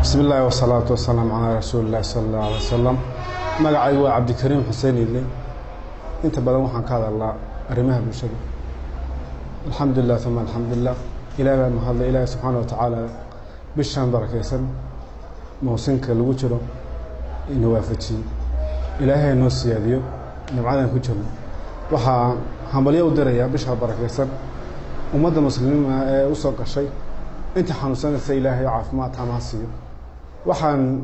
Bismi illaahi wasalaatu wasalaamu calaa rasuuli illahi sala allahu alay wasalam. Magacaygu waa Cabdikariim Xuseen Idle. Inta badan waxaan ka hadalnaa arrimaha bulshada. Alxamdulilah uma alxamdulilah, ilaah baa mahadlay. Ilaahi subxaana wa tacaala bishaan barakaysan mawsinka lagu jiro ina waafajiyey. Ilaahay noo siyaadiyo nimcadan ku jirno. Waxaa hambalyo u dirayaa bisha barakaysan ummadda muslimiina ee usoo gashay. Inta xanuunsanaysa Ilaahay caafimaad taama ha siiyo. Waxaan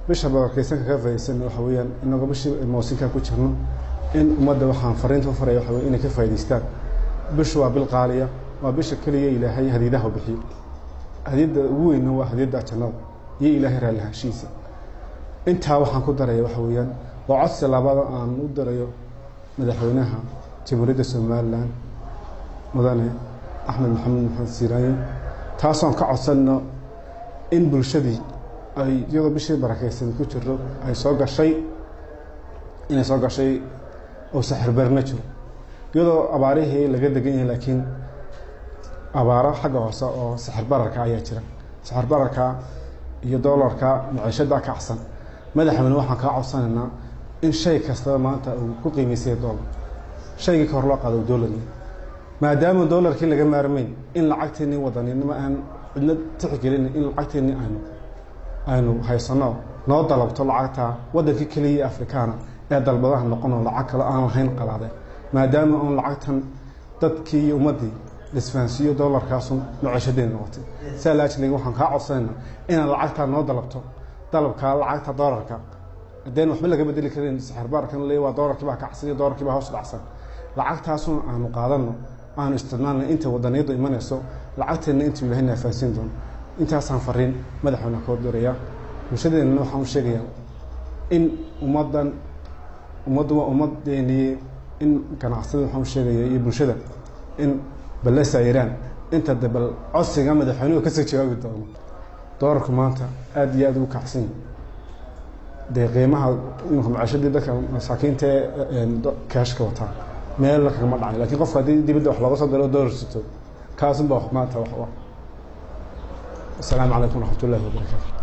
bisha barakaysan kaga faaidaysan waxa weeyaan, inagoo bishii mawsinka ku jirno, in ummadda waxaan fariinta u faraya waxa wey inay ka faa'idaystaan. Bishu waa bil qaaliya, waa bisha keliya Ilaahay hadiidaha u bixiyo. Hadiyadda ugu weynna waa hadiyadda jannada iyo Ilaahay raallahaanshihiisa. Intaa waxaan ku daraya waxa weeyaan waa codsi labada aan u dirayo madaxweynaha Jamhuuriyadda Somalilan, Mudane Axmed Maxamed Maxamed Siiraanyo, taasoon ka codsanno in bulshadii ay iyadoo bishii barakaysan ku jiro ay soo gashay, inay soo gashay oo saxirbarna jiro, iyadoo abaarihii laga degan yahay, laakiin abaaro xagga hoose oo sixir bararka ayaa jira. Sixir bararka iyo doolarka, maciishada kacsan. Madaxweyne, waxaan kaa codsanaynaa in shay kastaba maanta uu ku qiimaysaya doolar, shaygii ka hor loo qaado doolar yahay, maadaama doolarkii laga maarmayn, in lacagteennii wadaninimo aan cidna tixgelin, in lacagteennii aynu haysano noo dalabto lacagta waddankii keliya Afrikaana ee dalbadaha noqonoo lacag kale aan lahayn qalaade, maadaama oon lacagtan dadkii iyo ummaddii lisfahansiiyo doolarkaasun maciishadeena noqotay. Saa laajliga waxaan kaa codsanaynaa inaad lacagtaa noo dalabto, dalabkaa lacagta doolarka haddeen waxba laga bedeli karin sixirbaarkan le waa doolarkii baa kacsan iyo doolarkii baa hoos dhacsan. Lacagtaasun aanu qaadano, aanu isticmaalna inta wadaniyaddu imanayso, lacagteenna intuu Ilahay naafahansiin doono. Intaasaan fariin madaxweyne koo dirayaa. Bulshadeenna waxaan u sheegayaa in ummaddan, ummaddu waa ummadeenii, in ganacsada waxaan u sheegaya iyo bulshada in balla saayiraan inta de bal codsiga madaxweynuhu kasoo jawaabi doono. Doolarku maanta aada iyo aada ugu kacsan yahay. Dee qiimaha imika maciishadii dadka masaakiinta ee kaashka wataa meel kagama dhacay, lakin qofka haddii dibadda wax looga soo diro doolar sito, kaasun baa maanta wax u ah. Asalaamu calaykum waraxmat ullahi wabarakaatu.